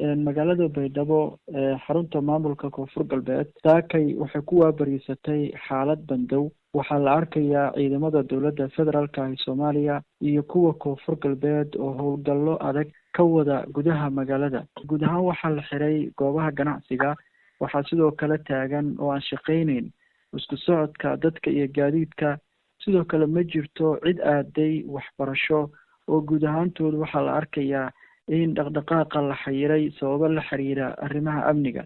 Magaalada Baydhabo, xarunta maamulka Koonfur Galbeed, saakay waxay ku waabariisatay xaalad bandow. Waxaa la arkayaa ciidamada dowladda federaalka ee Soomaaliya iyo kuwa Koonfur Galbeed oo howlgallo adag ka wada gudaha magaalada. Guud ahaan waxaa la xiray goobaha ganacsiga. Waxaa sidoo kale taagan oo aan shaqayneyn isku socodka dadka iyo gaadiidka. Sidoo kale ma jirto cid aaday waxbarasho, oo guud ahaantooda waxaa la arkayaa in dhaqdhaqaaqa la xayiray sababo la xiriira arrimaha amniga.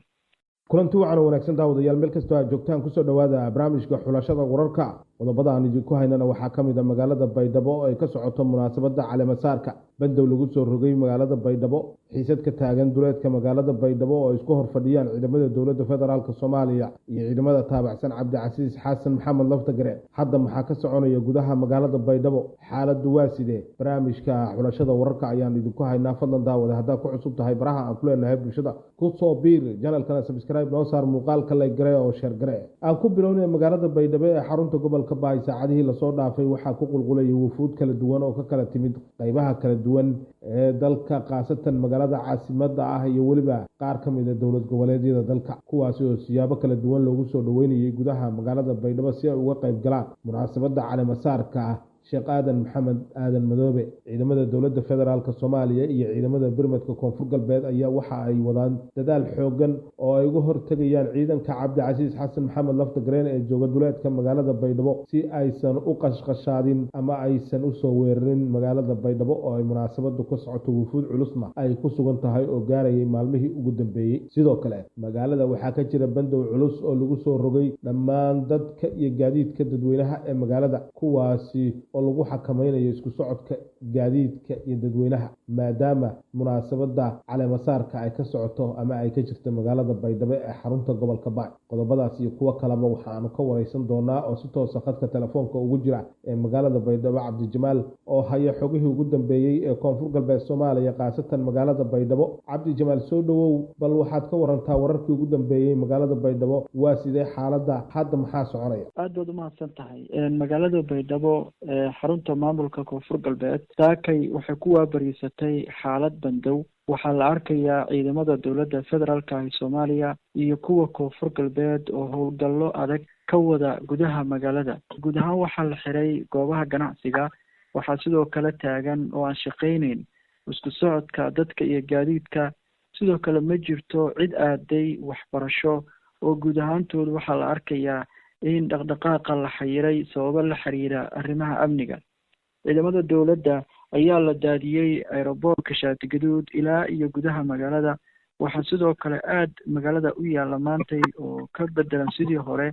Kulanti wacan oo wanaagsan, daawadayaal, meel kastoo aad joogtaan, kusoo dhowaada barnaamijka xulashada wararka. Qodobada aan idinku haynana waxaa ka mid a magaalada Baydhabo oo ay ka socoto munaasabadda caleemasaarka, bandow lagu soo rogay magaalada Baydhabo, xiisad ka taagan duleedka magaalada Baydhabo oo ay isku hor fadhiyaan ciidamada dowladda federaalk Soomaaliya iyo ciidamada taabacsan Cabdicasiis Xasan Maxamed Laftagareen. Hadda maxaa ka soconaya gudaha magaalada Baydhabo? Xaaladdu waa sidee? Barnaamijka xulashada wararka ayaan idinku haynaa. Fadlan daawada, haddaad ku cusub tahay baraha aan ku leenahay bulshada, kusoo biir channelkana, subscribe noo saar, muuqaalka like garee oo share garee. Aan ku bilownay magaalada Baydhabo ee xarunta gobolka Baay. Saacadihii lasoo dhaafay waxaa ku qulqulayay wufuud kala duwan oo ka kala timid qaybaha kala duwan ee dalka, khaasatan magaalada caasimada ah iyo weliba qaar ka mid a dowlad goboleedyada dalka, kuwaasi oo siyaabo kala duwan loogu soo dhoweynayay gudaha magaalada Baydhabo si ay uga qayb galaan munaasabadda caleemasaarka ah Sheekh Aadan Maxamed Aadan Madoobe. Ciidamada dowladda federaalk Soomaaliya iyo ciidamada birmadka Koonfur Galbeed ayaa waxa ay wadaan dadaal xoogan oo ay uga hortegayaan ciidanka Cabdicasiis Xasan Maxamed Laftagareen ee jooga duleedka magaalada Baydhabo, si aysan u qashqashaadin ama aysan usoo weerarin magaalada Baydhabo oo ay munaasabadu ka socoto, wufuud culusna ay ku sugan tahay oo gaarayay maalmihii ugu dambeeyey. Sidoo kale magaalada waxaa ka jira bandow culus oo lagu soo rogay dhammaan dadka iyo gaadiidka dadweynaha ee magaalada, kuwaasi oo lagu xakameynayo isku socodka gaadiidka iyo dadweynaha, maadaama munaasabadda caleemasaarka ay ka socoto ama ay ka jirto magaalada Baydhabo ee xarunta gobolka Baay. Qodobadaas iyo kuwo kaleba waxaanu ka wareysan doonaa oo si toosa khadka telefoonka ugu jira ee magaalada Baydhabo Cabdijamaal, oo haya xogihii ugu dambeeyey ee Koonfur Galbeed Soomaaliya, khaasatan magaalada Baydhabo. Cabdijamaal, soo dhowow. Bal waxaad ka warantaa wararkii ugu dambeeyey magaalada Baydhabo. Waa sidee xaaladda hadda? Maxaa soconaya? Aad baad umahadsan tahay. Magaalada Baydhabo, xarunta maamulka Koonfur Galbeed, saakay waxay ku waabariisatay xaalad bandow. Waxaa la arkayaa ciidamada dowladda federaalka ee Soomaaliya iyo kuwa Koonfur Galbeed oo howlgallo adag ka wada gudaha magaalada. Guud ahaan waxaa la xiray goobaha ganacsiga. Waxaa sidoo kale taagan oo aan shaqayneyn isku socodka dadka iyo gaadiidka. Sidoo kale ma jirto cid aaday waxbarasho, oo guud ahaantooda waxaa la arkayaa in dhaqdhaqaaqa la xayiray sababo la xiriira arrimaha amniga. Ciidamada dowladda ayaa la daadiyey aeroboortka Shaatigaduud ilaa iyo gudaha magaalada. Waxaa sidoo kale aada magaalada u yaalla maantay oo ka bedelan sidii hore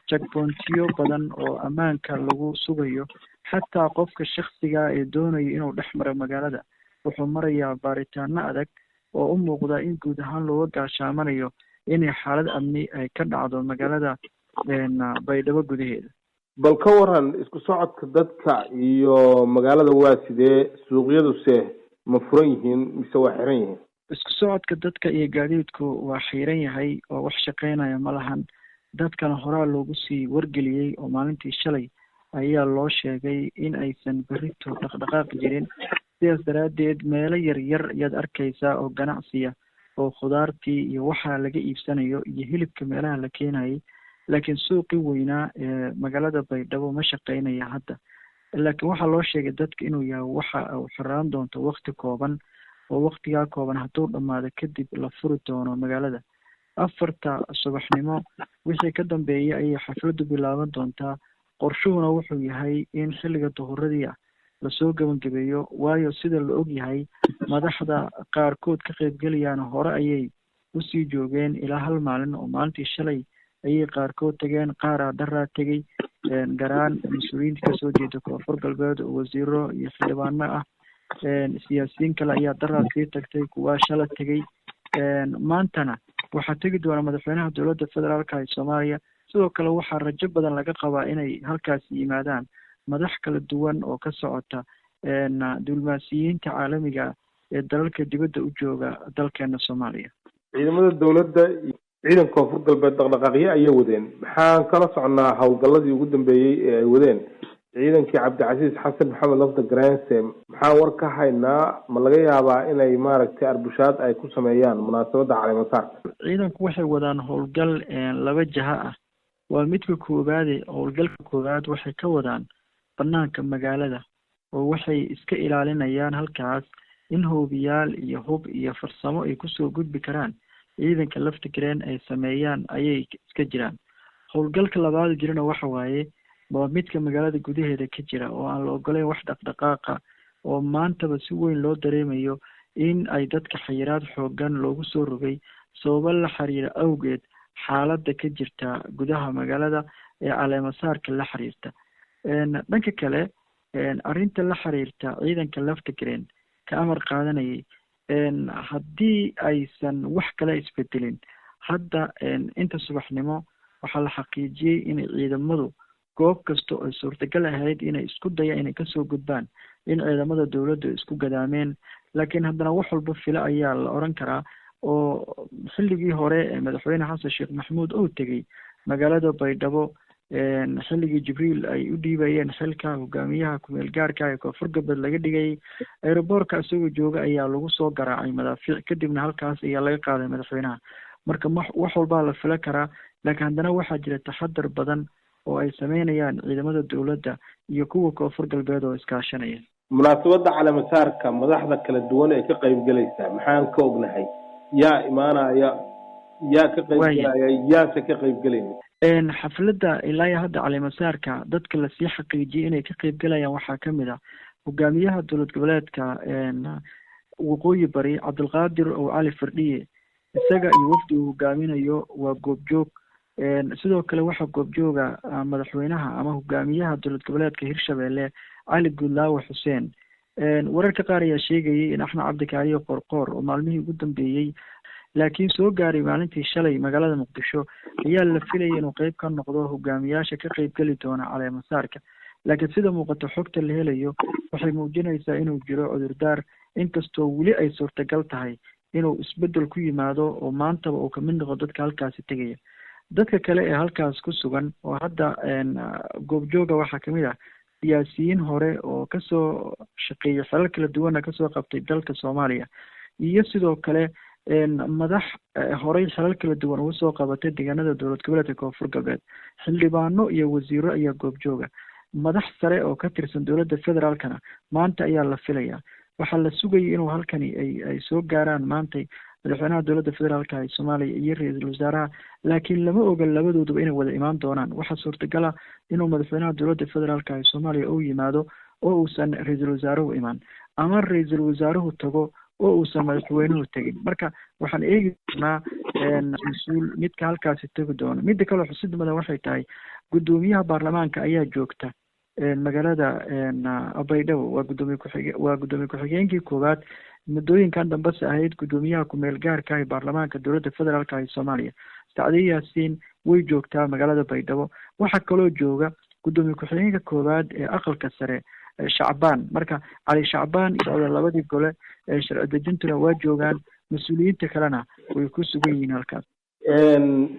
checkpointiyo badan oo ammaanka lagu sugayo. Xataa qofka shaksiga ee doonaya inuu dhex maro magaalada wuxuu marayaa baaritaano adag oo u muuqda in guud ahaan looga gaashaamanayo inay xaalad amni ay ka dhacdo magaalada Baydhabo gudaheeda. Bal ka waran isku socodka dadka iyo magaalada, waa sidee? Suuqyaduse ma furan yihiin mise waa xiran yihiin? Isku socodka dadka iyo gaadiidku waa xiran yahay oo wax shaqeynaya ma lahan. Dadkana horaa loogu sii wargeliyey oo maalintii shalay ayaa loo sheegay in aysan berrito dhaqdhaqaaq jirin. Sidaas daraaddeed meelo yar yar ayaad arkaysaa oo ganacsiya oo khudaartii iyo waxaa laga iibsanayo iyo hilibka meelaha la keenayay, laakiin suuqii weynaa ee magaalada Baydhabo ma shaqeynaya hadda. Laakiin waxaa loo sheegay dadka inuu yahay waxa uu xiraan doonto wakti kooban, oo waktigaa kooban hadduu dhammaado kadib la furi doono magaalada. 4ta subaxnimo wixii ka dambeeyay ayay xafladdu bilaaban doontaa. Qorshuhuna wuxuu yahay in xilliga duhuradii ah lasoo gebangabeeyo, waayo sida la og yahay madaxda qaarkood ka qaybgelayaana hore ayay usii joogeen ilaa hal maalin, oo maalintii shalay ayay qaarkood tageen, qaaraa daraa tegey, garaan mas-uuliyiinta kasoo jeeda Koonfur Galbeed oo wasiiro iyo xildhibaano ah. Siyaasiyiin kale ayaa daraa sii tagtay, kuwaa shala tegey. Maantana waxaa tegi doona madaxweynaha dowladda federaalka ee Soomaaliya. Sidoo kale waxaa rajo badan laga qabaa inay halkaasi yimaadaan madax kala duwan oo ka socota diblomaasiyiinta caalamiga ee dalalka dibadda u jooga dalkeena Soomaaliya. Ciidamada dowladda, ciidanka Koonfur Galbeed dhaqdhaqaaqyo ayay wadeen. Maxaan kala soconnaa howlgalladii ugu dambeeyey ee ay wadeen Ciidankii Cabdicasiis Xasan Maxamed Lafta Gareense, maxaan war ka haynaa? Ma laga yaabaa inay maaragtay arbushaad ay ku sameeyaan munaasabadda caleemasaarka? Ciidanku waxay wadaan howlgal laba jaha ah. Waa midka koowaade, howlgalka koowaad waxay ka wadaan banaanka magaalada, oo waxay iska ilaalinayaan halkaas in hoobiyaal iyo hub iyo farsamo ay kusoo gudbi karaan ciidanka Laftagareen ay sameeyaan ayay iska jiraan. Howlgalka labaad jirana waxa waaye waa midka magaalada gudaheeda ka jira, oo aan la ogoleyn wax dhaqdhaqaaqa, oo maantaba si weyn loo dareemayo in ay dadka xayiraad xoogan loogu soo rogay sababo la xiriira awgeed xaaladda ka jirta gudaha magaalada ee caleemasaarka la xiriirta. Dhanka kale, arrinta la xiriirta ciidanka Laftagareen ka amar qaadanayay, haddii aysan wax kale isbedelin, hadda inta subaxnimo waxaa la xaqiijiyey inay ciidamadu goob kasta oo suurtagal ahayd inay isku dayaan inay kasoo gudbaan in ciidamada dowladdu isku gadaameen. Laakiin haddana wax walba filo ayaa la oran karaa, oo xilligii hore ee madaxweyne Xasan Sheekh Maxamuud uu tegey magaalada Baydhabo, xilligii Jibriil ay u dhiibayeen xilka hogaamiyaha kumeel gaarka ee Koonfur Galbeed laga dhigayay, aeroboorka isagoo jooga ayaa lagu soo garaacay madaafiic, kadibna halkaas ayaa laga qaaday madaxweynaha. Marka wax walbaa la filo karaa, laakiin haddana waxaa jira taxadar badan oo ay sameynayaan ciidamada dowladda iyo kuwa Koonfur Galbeed oo iskaashanaya. Munaasabadda caleemasaarka madaxda kala duwan ee ka qaybgelaysa maxaan ka ognahay? Yaa imaanaya? Yaa ka qaybgelaya? Yaase ka qaybgelayna? Xafladda ilaa iyo hadda caleemasaarka dadka lasii xaqiijiyay inay ka qaybgelayaan waxaa kamid ah hogaamiyaha dowlad goboleedka Waqooyi Bari, Cabdulqaadir oo Cali Firdhiye. Isaga iyo wafdi uu hogaaminayo waa goobjoog. Sidoo kale waxaa goobjooga madaxweynaha ama hogaamiyaha dowlad goboleedka Hirshabelle, Cali Guudlaawe Xuseen. Wararka qaar ayaa sheegayay in Axmed Cabdikaariyo Qoorqoor, oo maalmihii ugu dambeeyey laakiin soo gaaray maalintii shalay magaalada Muqdisho, ayaa la filayay inuu qeyb ka noqdo hogaamiyaasha ka qeybgeli doona caleemasaarka. Laakiin sida muuqato xogta la helayo waxay muujinaysaa inuu jiro cudurdaar, inkastoo weli ay suurtagal tahay inuu isbedel ku yimaado oo maantaba uu kamid noqdo dadka halkaasi tegaya. Dadka kale ee halkaas ku sugan oo hadda goobjooga waxaa kamid ah siyaasiyiin hore oo kasoo shaqeeyay xelal kala duwanna kasoo qabtay dalka Soomaaliya, iyo sidoo kale madax horey xelal kala duwan uga soo qabatay deegaanada dowlad goboleedka Koonfur Galbeed. Xildhibaano iyo wasiiro ayaa goobjooga. Madax sare oo ka tirsan dowladda federaalkana maanta ayaa la filayaa. Waxaa la sugayay inuu halkani ay soo gaaraan maantay madaxweynaha dowladda federaalka ee Soomaaliya iyo ra-iisul wasaaraha, laakiin lama oga labadooduba inay wada imaan doonaan. Waxaa suurtagala inuu madaxweynaha dowladda federaalka ee Soomaaliya uu yimaado oo uusan ra-iisul wasaaruhu imaan, ama ra-iisul wasaaruhu tago oo uusan madaxweynuhu tegin. Marka waxaan eegi doonaa mas-uul midka halkaasi tegi doono. Midda kaleo xusid mudan waxay tahay guddoomiyaha baarlamaanka ayaa joogta magaalada Baydhabo. Waa guddoomiye ku-xigeenkii koowaad, muddooyinkan dambese ahayd guddoomiyaha kumeel gaarka ee baarlamaanka dowladda federaalka ee Soomaaliya, Sacdiye Yaasiin, way joogtaa magaalada Baydhabo. Waxaa kaloo jooga guddoomiye ku-xigeenka koowaad ee aqalka sare, Shacbaan. Marka Cali Shacbaan socda labadii gole ee sharci dejintuna waa joogaan, mas-uuliyiinta kalena way ku sugan yihiin halkaas.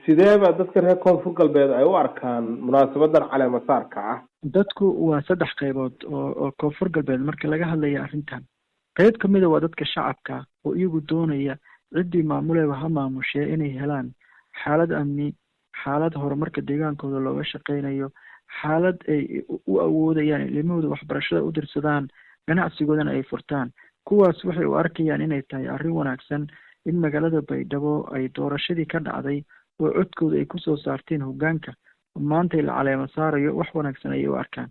Sideeba dadka reer Koonfur Galbeed ay u arkaan munaasabadan caleemasaarka ah? Dadku waa saddex qaybood oo Koonfur Galbeed marka laga hadlaya arrintan. Qayb kamida waa dadka shacabka oo iyagu doonaya ciddii maamuleeba ha maamushee inay helaan xaalad amni, xaalad horumarka deegaankooda looga shaqeynayo, xaalad ay u awoodayaan ilmahooda waxbarashada u dirsadaan, ganacsigoodana ay furtaan. Kuwaas waxay u arkayaan inay tahay arrin wanaagsan in magaalada Baydhabo ay doorashadii ka dhacday oo codkooda ay kusoo saarteen hoggaanka maantay la caleemo saarayo. Wax wanaagsan ayay u arkaan.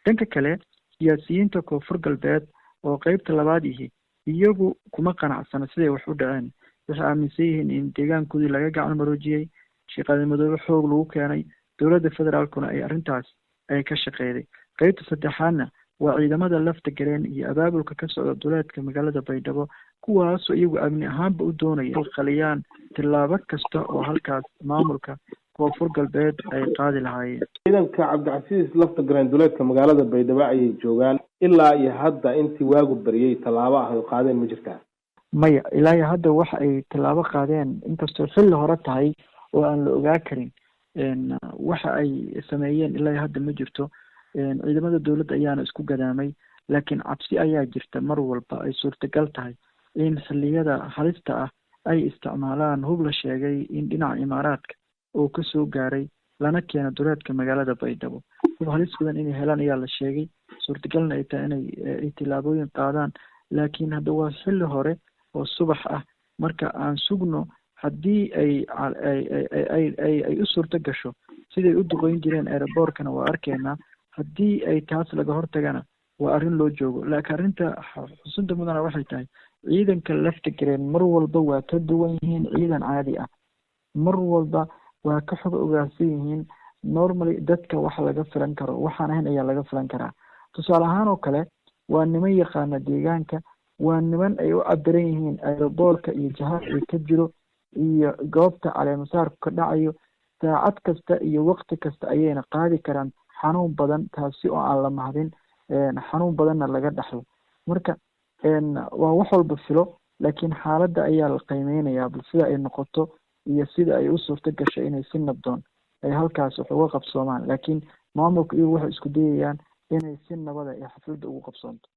Dhanka kale, siyaasiyiinta Koonfur Galbeed oo qeybta labaad ihi iyagu kuma qanacsana siday wax u dhaceen. Waxay aaminsan yihiin in deegaankoodii laga gacan maroojiyey, shaqada madoobe xoog lagu keenay, dowladda federaalkuna ay arrintaas ay ka shaqeyday. Qeybta saddexaadna waa ciidamada Lafta Gareen iyo abaabulka ka socda duleedka magaalada Baydhabo, kuwaasoo iyagu amni ahaanba u doonaya qaliyaan tillaabo kasta oo halkaas maamulka Koonfur Galbeed ay qaadi lahaayeen. Ciidanka Cabdicasiis Lafta Gareen duleedka magaalada Baydhabo ayay joogaan. Ilaa iyo hadda intii waagu bariyey tallaabo ah ay qaadeen ma jirtaa? Maya, ilaa iyo hadda waxa ay tallaabo qaadeen, inkastoo xilli hore tahay oo aan la ogaa karin waxa ay sameeyeen, ilaa iyo hadda ma jirto. Ciidamada dowladda ayaana isku gadaamay, laakiin cabsi ayaa jirta mar walba ay suurtagal tahay in xilliyada halista ah ay isticmaalaan hub la sheegay in dhinaca Imaaraadka oo kasoo gaaray lana keeno duleedka magaalada Baydhabo. Hub halis badan inay helaan ayaa la sheegay, suurtagalna ay tahay inay ay tillaabooyin qaadaan, laakiin hadda waa xilli hore oo subax ah. Marka aan sugno haddii ay ay ay ay u suurto gasho siday u duqeyn jireen aeroboorkana waa arkaynaa. Haddii ay taas laga hortagana waa arrin loo joogo, laakiin arrinta xusinta mudana waxay tahay ciidanka Laftagareen mar walba waa ka duwan yihiin ciidan caadi ah, mar walba waa ka xog ogaansan yihiin. Normally dadka waxa laga filan karo waxaan ahayn ayaa laga filan karaa. Tusaale ahaan oo kale, waa niman yaqaana deegaanka, waa niman ay u cabiran yihiin aeroboorka iyo jahada ay ka jiro iyo goobta caleemasaarku ka dhacayo. Saacad kasta iyo waqti kasta ayayna qaadi karaan xanuun badan, taasi oo aan la mahadin, xanuun badanna laga dhaxlo. Marka waa wax walba filo, laakiin xaaladda ayaa la qiimeynayaa bal sida ay noqoto iyo sida ay u suurto gasho inay si nabdoon ay halkaas wax uga qabsoomaan. Laakiin maamulka iyagu waxay isku dayayaan inay si nabada ay xafladda ugu qabsoonto.